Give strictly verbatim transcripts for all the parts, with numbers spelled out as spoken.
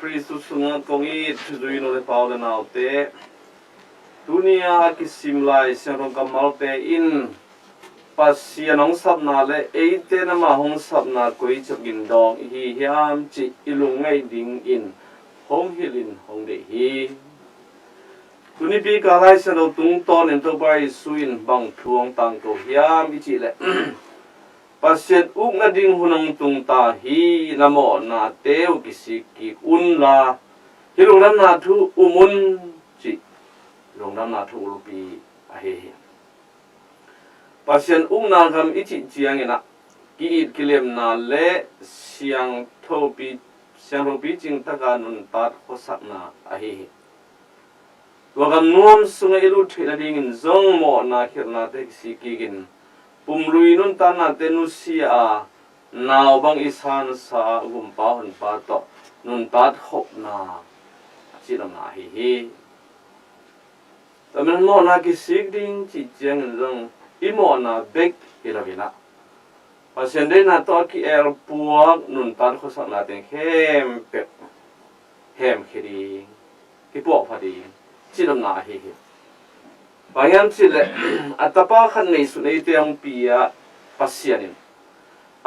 Khristu sungah kong it thuzui nu le pa u le naute, tuni-a a kisim Lai Siangtho kammalte in Pasian hong sapna le eite in amah hong sapna koi ciangin dawng i hi hiam cih i lungngaih dingin hong hilh in hong deih hi. Tunipi ka Lai Siangtho tungtawnin Topa Jesu in bang thu hong tangko hiam i cih leh, Pasian uk nading hun hong tung ta hi, na mawhnate uh kisik kik unla, hih lungdamna thu um un, cih lungdamna thu ulpi ahi hi. Pasian ukna gam i cih ciangin ah ki-it kilemna le siangthopi, siangthopi cingtaka nuntat khuasakna ahi hi. Tua gam nuam sungah i lut theih nadingin zong mawhna khialhnate kisik kikin pumlui nuntatnate nusia a, nau bang i sansa gumpa honpa tawh nuntat khopna a cihnopna ahi hi. Tua man mawhna kisik ding cih ciangin zong i mawhna bek hi lo in ah, Pasian deihna tawh a ki-elpuak nuntat khuasakna teng khempeuh hemkhia ding, kipuahpha ding cihnopna ahi hi. Bang hiam cih leh a tapa khat neihsun eite hong pia Pasian in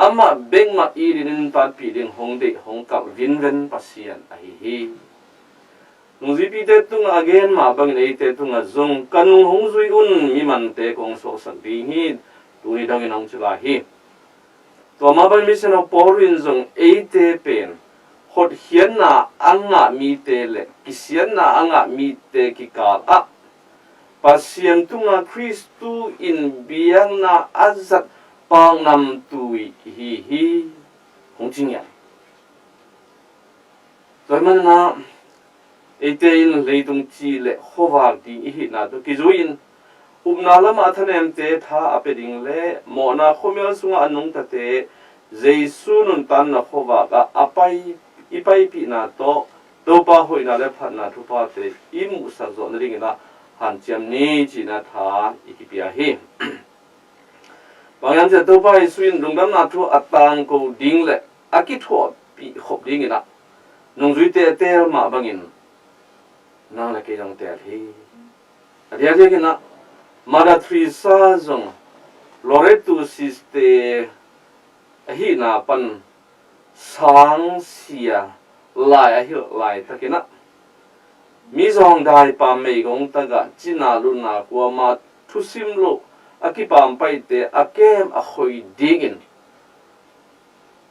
amah bekmah it in nuntatpih ding hong deih hong kalh vinven Pasian ahi hi. Nungzuipite tungah a gen mah bangin eite tungah zong ka nung hong zui un, mi mante kong suaksak ding hi, tuni dongin hong ci lai hi. Tua mah bangin Misiangtho Paul in zong eite pen hotkhiatna a ngah mite le kisiatna a ngah mite kikal ah Pasian tungah Khristu in biakna a zat paknamtui hi hi, hong ci ngiat. Tua hi manin ah eite in leitung ci le khuavak ding i hihna tawh kizui-in upna lamah a thanemte tha a pia ding le mawhna khuamial sungah a nungtate Jesu nuntatna khuavak ah a pai, i paipihna tawh Topa hoihna le phatna thuphate i muhsak zawh nadingin ah hanciam ni cihna tha i kipia hi. Bang hiam cih leh Topa Jesu in lungdamna thu a tangko ding le a kithuahpih khop dingin ah nungzuite a teel mah bangin nang le kei zong teel hi. A diakdiakin ah Mother Teresa zong Loreto Sister ahihna pan sangsia lai a hilh laitakin ah mizawng daipam meigong tagah cina lutna kuama thusim loh a kipampaite a kem a khoi dingin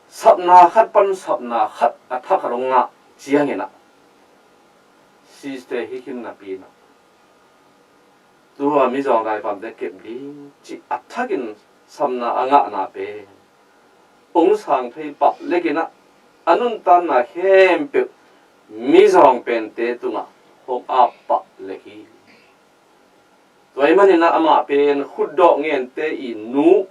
sapna khat pan sapna khat a thakhat hong ngah ciangin ah Sister hi khin napi-in ah tua mizawng daipamte kep ding cih a thakin sapna a ngahna pen hong sang thei pah lekin ah a nuntatna khempeuh mizawng pente tungah hong ap pah lek hi. Tua ahih manin ah amah pen khutdawh ngente i nu,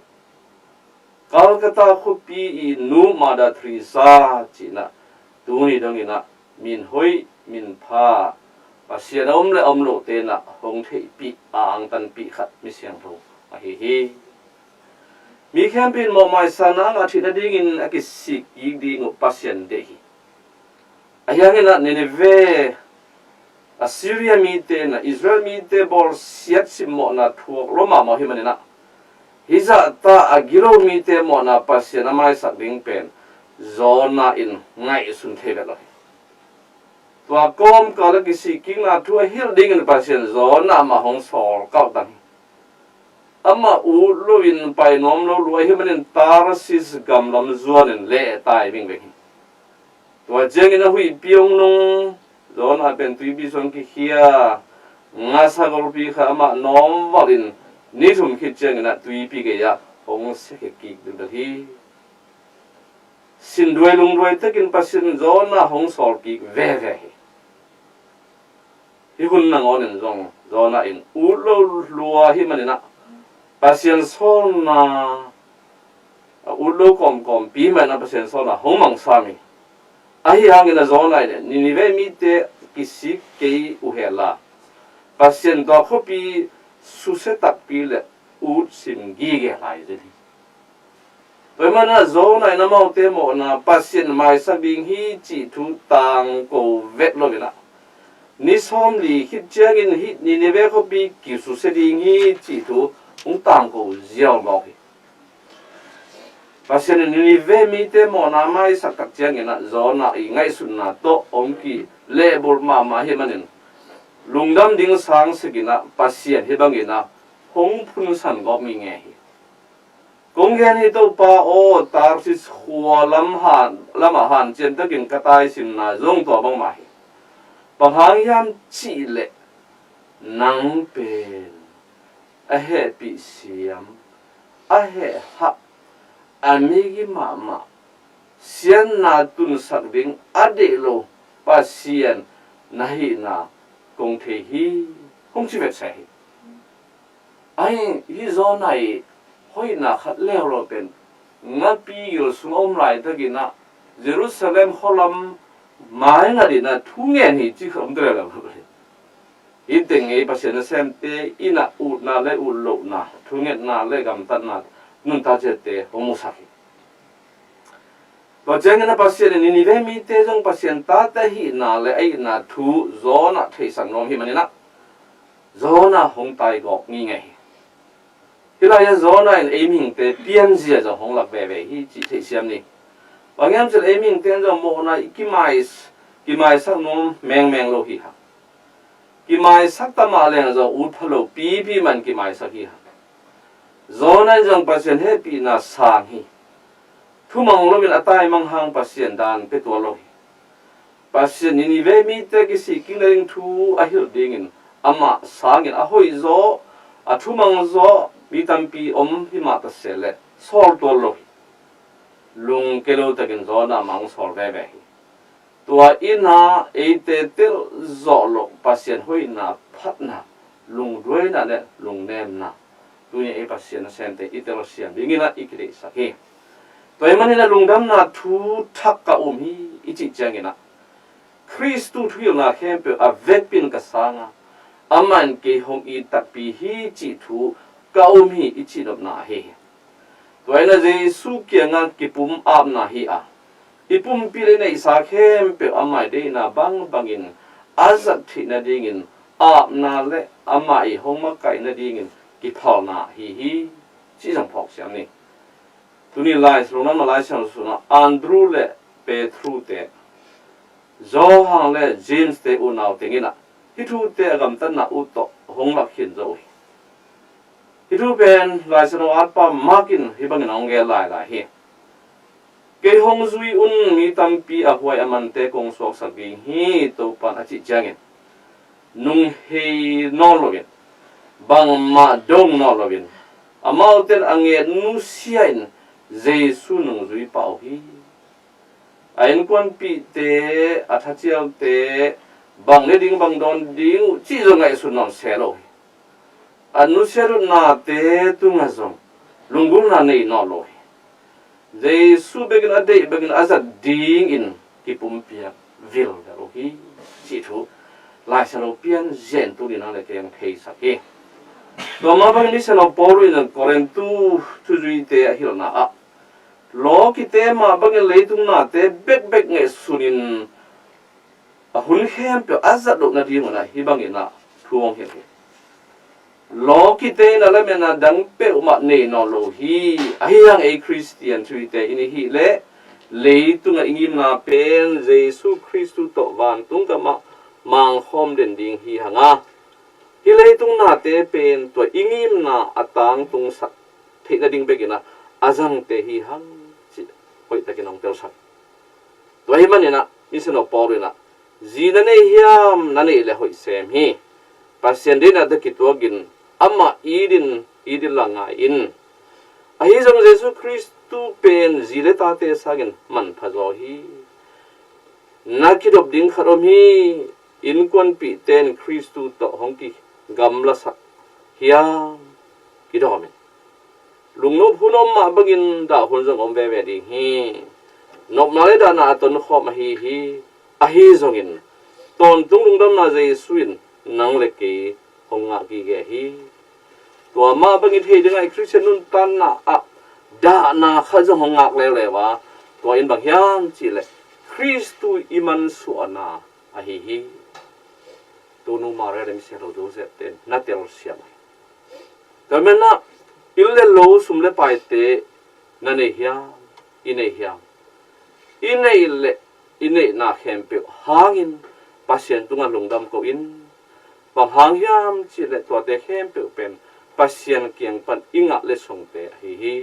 Calcutta khuapi i nu Mother Teresa cih in ah tuni dongin ah min hoih min pha, Pasian a um le a um lohte in ah hong theihpih a angtanpih khat mi siangtho ahi hi. Mi khempeuh in mawhmaisakna a ngah theih nadingin a kisik kik ding uh Pasian deih hi. Ahi hangin ah Nineveh, Assyria mite in ah Israel mite bawlsiat simmawhna thuak lua mahmah hi manin ah hih zahta a gilo mite mawhna Pasian a maisak ding pen Jonah in ngaihsun thei vet lo hi. Tua kawmkal a kisik kikna thu a hilh dingin Pasian Jonah amah hong sawl kalh tan hi. Amah ut loin pai nuam lo lua ahih manin Tarsis gam lam zuanin lehtai vingveng hi. Tua ciangin a huihpi hong nung, Jonah pen tuipi sung kikhia, ngasa golpi khat amah nawmvalin ni thum khit ciangin ah tuipi gei-ah hong siakhia kik dundal hi. Sinduai lungduai takin Pasian Jonah hong sawl kik veve hi. Hih hun nangawnin zong Jonah in ut lo lua ahih manin ah Pasian sawlna, a ut lo kawmkawmpi manin ah Pasian sawlna hong mangsa hi. Ahi hangin ah Jonah in Nineveh mite kisik kei uh hen la, Pasian tua khuapi susia takpi le ut sim gige lai zen hi. Tua ahih manin ah Jonah in amaute mawhna Pasian maisak ding hi cih thu tangko vet lo in ah, ni sawmli khit ciangin hih Nineveh khuapi kisusia ding hi cih thu hong tangko ziau mawk hi. Pasian in Nineveh mite mawhna maisak tak ciangin ah Jonah i ngaihsutna tawh hong kilehbulh mahmah ahih manin, lungdam ding sangsikin ah Pasian hih bangin ah hong phunsan gawp ngingei hi. Kong gen hi, Topa aw, Tarsis khua lam han, lamah hanciam takin ka taisinna zong tua bangmah hi. Bang hang hiam cih leh nang pen a hehpih siam, a heh hak, a migi mahmah, siatna tunsak ding a deih lo Pasian na hihna kong thei hi, hong ci vetseh hi. Ahi, hih Jonah i hoihna khat leuleu pen ngapi gil sung a om laitakin ah Jerusalem khualam maingat in ah thu ngen hi cih khat om ta leuleu hi. Hih teng ei Pasian nasemte in ah utna le utlohna, thungetna le gamtatna nuntak ciatte hong musak hi. Tua ciangin ah Pasian in Nineveh mite zong Pasian tate ahihna le a itna thu Jonah theihsak nuam hih manin ah Jonah hong taigawp ngingei hi. Hih lai-ah Jonah in ei mihingte pianzia zong hong lak veve hi cih theihsiam ni. Bang hiam cih leh ei mihingte in zong mawhna i kimai, kimaisak nuam mengmeng lo hi hang. Kimaisak ta mah leng zong ut pha lo pipi man kimaisak hi hang. Jonah in zong Pasian hehpihna sang hi. Thumang loin a taimang hang Pasian dan pia tuan lo hi. Pasian Nineveh mite kisik kik nading thu a hilh dingin amah sangin a hoihzaw, a thumangzaw mi tampi om hi mah ta se leh sawl tuan lo hi. Lungke lo takin Jonah mah hong sawl veve hi. Tua in ah eite tel zawh loh Pasian hoihna, phatna, lungduaina le lungnemna tuni ei Pasian nasemte i telsiam dingin ah i kideihsak hi. Tua ahih manin ah lungdamna thu thak ka um hi i cih ciangin ah Khristu thuhilhna khempeuh a vekpi in ka sang a, amah in kei hong it takpi hi cih thu ka um hi i cihnopna ahi hi. Tua in ah Jesu kiangah kipum apna hi a, i pumpi le i neihsa khempeuh amah i deihna bangbangin a zat theih nadingin apna le amah i hong makaih nadingin kiphalna ahi hi cih zong phawksiam ni. Tuni lai, lungdamna Lai Siangtho sunah Andrew le Petru te, Johan le James te unau teng in ah hih thute a gamtatna ut tawh hong lak khin zo uh hi. Hih thu pen Lai Siangtho atpa Mark in hih bangin a hong gen lailai hi. Kei hong zui un, mi tampi a huai a mante kong suaksak ding hi, Topan a cih ciangin nunghei nawn loin, bangmah dong nawn loin, amaute in a nget nusia in Jesu nungzui pah uh hi. A innkuanpihte, a thacialte bang ne ding, bang dawn ding uh cih zong ngaihsun nawn se lo hi. A nusiat uh nate tungah zong lunggulhna nei nawn lo hi. Jesu bekin a deih, bekin a zat dingin kipumpiak vilvel uh hi cih thu Lai Siangtho pianzia in tuni nang le kei hong theisak hi. Tua mah bangin Misiangtho Paul in Korintu thuzuite a hilhna ah, lawkite mah bangin leitung nate bekbek ngaihsunin a hun khempeuh a zat loh nadingun ah hih bangin ah thu hong hilh hi. Lawkite in a lametna dang peuhmah nei nawn lo hi. Ahi hang ei Khristian thuhilhte in i hih leh leitungah i ngimna pen Jesu Khristu tawh vantung gamah mangkhawm den ding hi hang a, hih leitung nate pen tua i ngimna a tangtungsak theih nading bekin ah a zangte hi hang cih hoihtakin hong telsak. Tua ahih manin ah Misiangtho Paul in ah, zi na nei hiam? Na neih leh hoih sem hi. Pasian deihna tawh kituakin amah itin, itin la ngai in. Ahi zong Jesu Khristu pen zi le tate sangin manpha zaw hi. Na kidop ding khat om hi. Innkuanpihte in Khristu tawh hong kigamlasak hiam? Kidawm in. Lungnop hun om mah bangin dah hun zong om veve ding hi. Nopna le dahna a tonkhawm ahi hi. Ahi zongin tawntung lungdamna Jesu in nang le kei hong ngah gige hi. Tua mah bangin thei dingah i Khristian nuntakna ah dahna khat zong hong ngak leuleu a, tua in bang hiam cihleh Khristu i mansuahna ahi hi. Tunu Maria le misiangtho Joseph ten na telsiam ahi. Tua menah inn le lo, sum le paite na nei hiam, i nei hiam? I neih le i neihna khempeuh hangin Pasian tungah lungdam ko in. Bang hang hiam cihleh tuate khempeuh pen Pasian kiang pan i ngah le sungte ahi hi.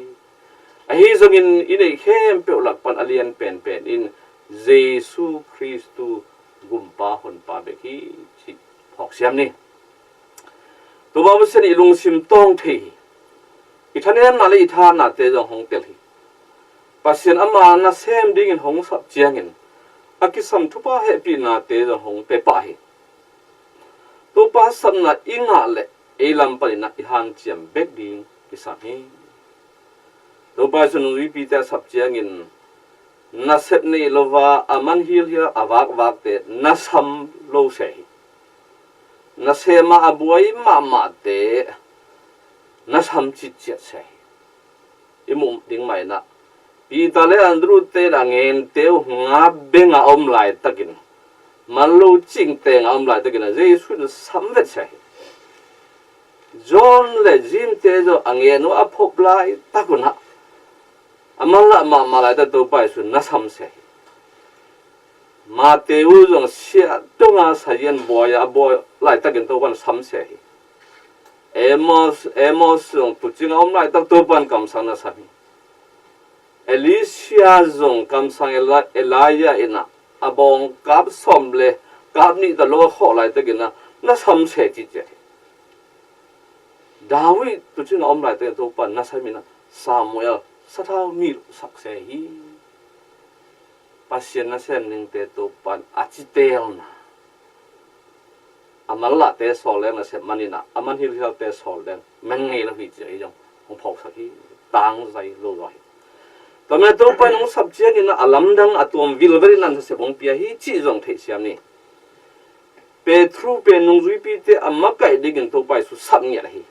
Ahi zongin i neih khempeuh lak pan a lian penpen in Jesu Khristu Gumpa Honpa bek hi, cih phawksiam ni. Topa Pasian i lungsim tawng thei hi. I thanemna le i thahatnate zong hong tel hi. Pasian ama nasem dingin hong sap ciangin a kisam thupha hehpihnate zong hong pia pah hi. Topa sapna i ngah le ei lam panin ah i hanciam bek ding kisam hi. Topa Jesu nungzuipite a sap ciangin nasep nei lo a, a man hilhial a vakvakte na sam lo se hi. Nasem a a buai mahmahte na sam citciat se hi. I muh ding mah in ah Peter le Andrew te le a ngente uh nga beng a om laitakin, man lo cingteng a om laitakin ah Jesu in sam vet se hi. John le James te zong a ngen uh a phop laitak un ah a man lah mahmah laitak Topa Jesu na sam se hi. Matthai zong sia tunga sazian buai a buai laitakin Topa in sam se hi. Amos, Amos zong tuucing a om laitak Topa in kamsang na sam hi. Elisha zong kamsang Eli-, Elijah in ah a bawng kap sawm le kap nih tawh lo a khawh laitakin ah na sam se citciat hi. David tuucing a om laitakin Topa in na sam in ah Samuel sathau nih sak se hi. Pasian nasem dingte Topa in a citelna, a manlahte sawl leng nasep man in ah a man hilhialte sawl leng man ngei lo hi ci-a i zong hong phawksak hi. Tangzai lo zaw hi. Tua manin Topa in hong sap ciangin ah a lamdang a tuam vilvel in ah nasep hong pia hi cih zong theihsiam ni. Petru pen nungzuipite a makaih dingin Topa Jesu sap ngiat ahi.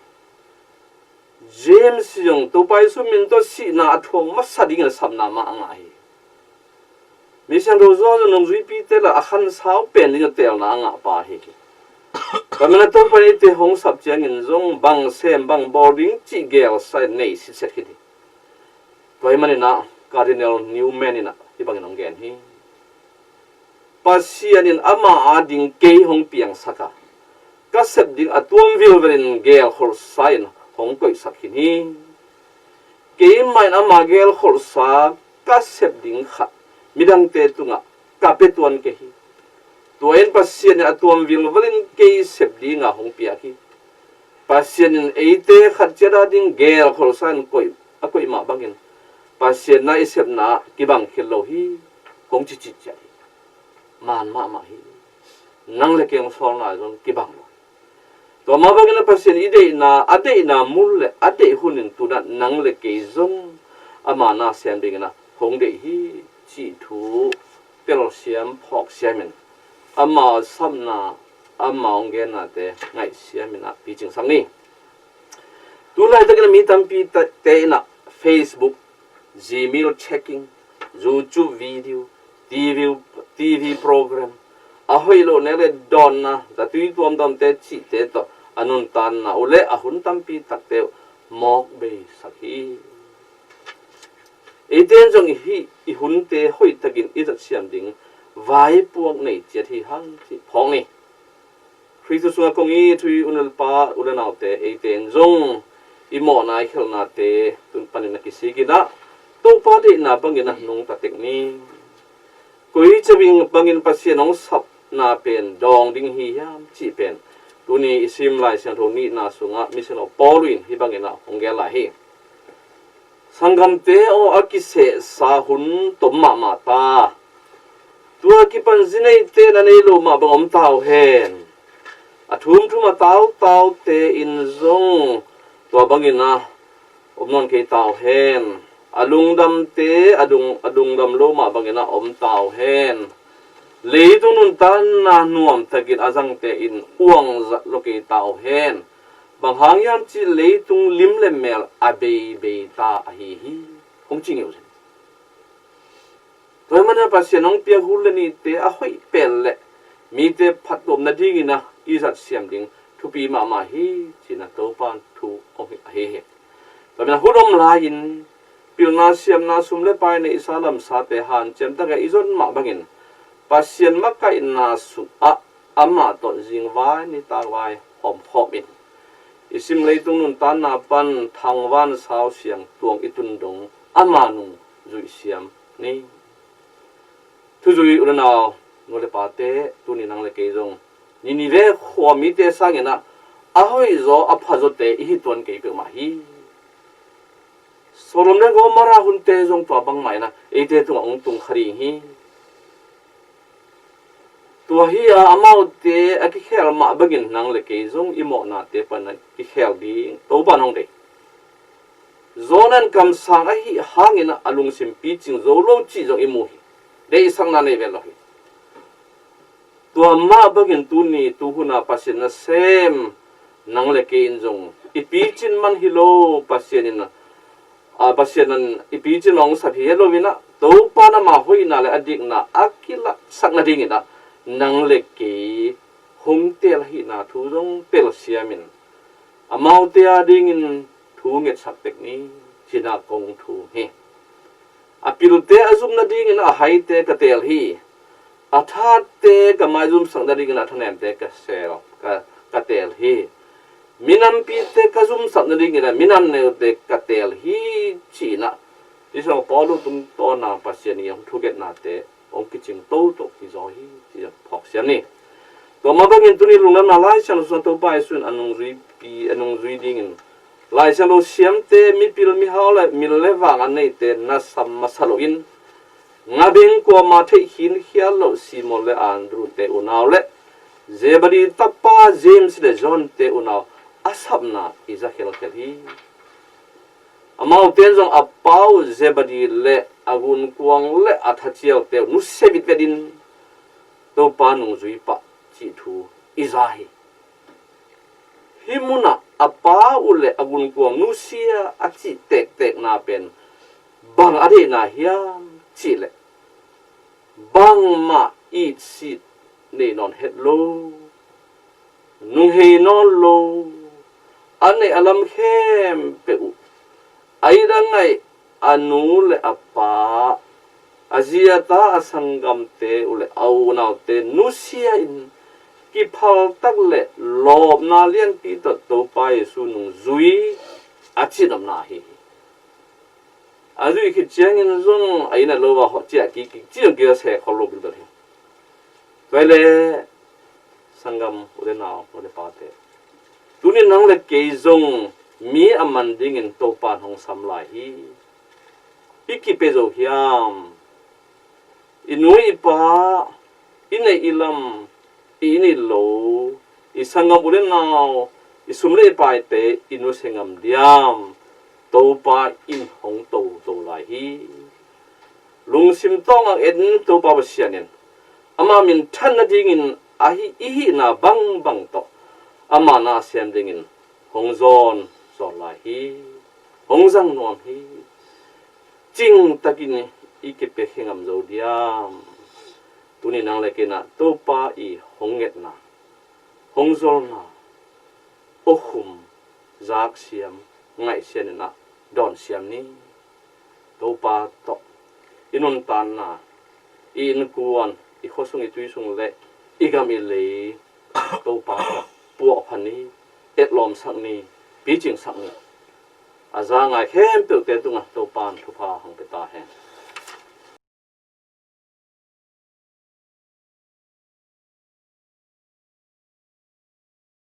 James zong Topa Jesu min tawh sihna a thuak masa dingin a sapna mah a ngah hi. Misiangtho John zong nungzuipite la a khansau pen dingin a teelna a ngah pa hi. Tua manin ah Topa in eite hong sap ciangin zong bang sem bang bawl ding cih geelsa in nei sitset khin hi. Tua ahih manin ah Cardinal Newman in ah hih bangin hong gen hi. Pasian in ama ading kei hong piangsak a, ka sep ding a tuam vilvel in geelkholhsa in hong koihsak khin hi. Keimah in ama geelkholhsa ka sep ding khat midangte tungah ka pia tuan kei hi. Tua in Pasian in a tuam vilvel in kei sep dinga hong piak hi. Pasian in eite khat ciat ading geelkholhsa in koih, a koih mah bangin Pasian na i sepna ah kibang khit lo hi, hong ci citciat hi. Maan mahmah hi. Nang le kei hong sawlna zong kibang lo hi. Tua mah bangin a Pasian i deihna, a deihna mun le a deih hun in tu-in ah nang le kei zong ama nasem dingin ah hong deih hi cih thu telsiam phawksiam in ama sapna, ama hong gennate ngaihsiam in ah picingsak ni. Tu laitakin ah mi tampi ta-, te in ah Facebook, Gmail checking, YouTube video, TV, TV program, a hoih loh nek le dawnna, zatui tuamtuamte cihte tawh a nuntakna uh le a hun tampi takte uh mawk beisak hi. Eite in zong hih i hunte hoihtakin i zat siam ding vaipuak nei ciat hi hang cih phawk ni. Khristu sungah kong it thu i u le pa, u le naute, eite in zong i mawhna i khelhnate tun panin a kisik in ah Topa deihna bangin ah nungta tek ni. Koi ciang bangin Pasian hong sapna pen dawng ding hi hiam cih pen tuni i sim Lai Siangtho nihna sungah Misiangtho Paul in hih bangin ah hong gen lai hi. Sanggamte aw, a kisehsa hun tom mahmah ta. Tua kipan zi neite na nei lo mah bang om ta uh hen. A thumthum a tautaute in zong tua bangin ah om nawn kei ta uh hen. A lungdamte a dung, a lungdam lo mah bangin ah om ta uh hen. Leitung nuntakna nuamtakin a zangte in uangzat lo kei ta uh hen. Bang hang hiam cih leitung lim le mel a beibei ta ahi hi, hong ci ngeu zen. Tua hi manin Pasian hong piak hun le nite a hoih pen le mite phattuam nadingin ah i zat siam ding thupi mahmah hi, ci-in ah Topa thu hong hilh ahi hi. Tua manin ah hun om lai-in pilna siamna sum le pai neihsa lamsate hanciam takin i zon mah bangin Pasian makaihna sungah amah tawh zingvai nitakvai hawmkhawm in i sim leitung nuntakna pan thangvan sau siangtuang i tun dong ama nung zuih siam ni. Thuzui u le nau, nu le pate, tuni nang le kei zong Ninive khua mite sangin ah a hoihzaw a phazawte i hi tuan kei peuhmah hi. Sodom le Gomorrah hunte zong tua bangmah in ah eite tungah hong tung kha ding hi. Tua hi a, amaute a kikhel mah bangin nang le kei zong i mawhnate pan a kikhel ding Topa in hong deih. Jonah in kamsang ahih hangin a lungsim picing zo lo cih zong i mu hi. Deihsakna nei vet lo hi. Tua mah bangin tuni tuhuna Pasian nasem nang le kei in zong i picin man hi lo, Pasian in a, Pasian in i picin man hong sap hi het lo in ah, Topa in ama hoihna le a dikna a kilatsak nadingin ah nang le kei hong teel ahihna thu zong telsiam in, amaute adingin thu ngetsak tek ni, ci-in ah kong thum hi. A pilte a zum nadingin a haite ka teel hi. A thatte ka maizumsak nadingin a thanemte ka seel, ka, ka teel hi. Minampite ka zumsak nadingin a minamneute ka teel hi, ci-in ah Israel Paul tungtawna Pasian i hong thungetnate hong kicing toto hi zaw hi, ci-in phawk siam ni. Tua mah bangin tuni lungdamna Lai Siangtho sungah Topa Jesu in a nungzuipi, a nungzui dingin Lai Siangtho siamte, mipil mihau le mil le vang a neite na sam masa loin, ngabeng kuamah theih khinkhial loh Simon le Andrew-te unau le Zebedee tapa James le John-te unau a sapna i za khelkhel hi. Amaute in zong a pa uh Zebedee le a gunkuang le a thacialte uh nusia vitvet in Topa nungzui pah cih thu i za hi. Hih munah a pa uh le a gunkuang nusia a cih tektekna pen bang a deihna hiam cih leh, bangmah itsit nei nawn het lo, nunghei nawn lo, a neih a lam khempeuh uh, a it a ngaih a nu le a pa, a zi a ta, a sanggamte uh le a unaute nusia in, kiphal tak le lawpna lianpi tawh Topa Jesu nungzui a cihnopna ahi hi. A zuih khit ciangin zong a inn a lo a hawh ciah kik kik ci zong kisa se khol lo bilbel hi. Tua hi leh sanggam u le nau, nu le pate, tuni nang le kei zong mi a man dingin Topa in hong sam lai hi. I kipia zo hiam? I nu i pa, i neih i lam, i inn i lo, i sanggam u le nau, i sum le i paite i nusia ngam diam? Topa in hong toto lai hi. Lungsim tawng a en Topa Pasian in ama minthan nadingin a hih, i hihna bangbang tawh ama na a sem dingin hong zawn zawn lai hi. Hong zang nuam hi. Cingtakin i kipiakhia ngam zo diam? Tuni nang le kei in ah Topa i hong ngetna, hong zolna, awkhum, zaksiam, ngaihsiam in ah dawnsiam ni. Topa tawh i nuntakna, i innkuan, i khuasung, i tuisung le i gam i lei Topa tawh puahpha ni, etlawmsak ni, picingsak ni. A za ngai khempeuhte tungah Topa in thupha hong pia ta hen.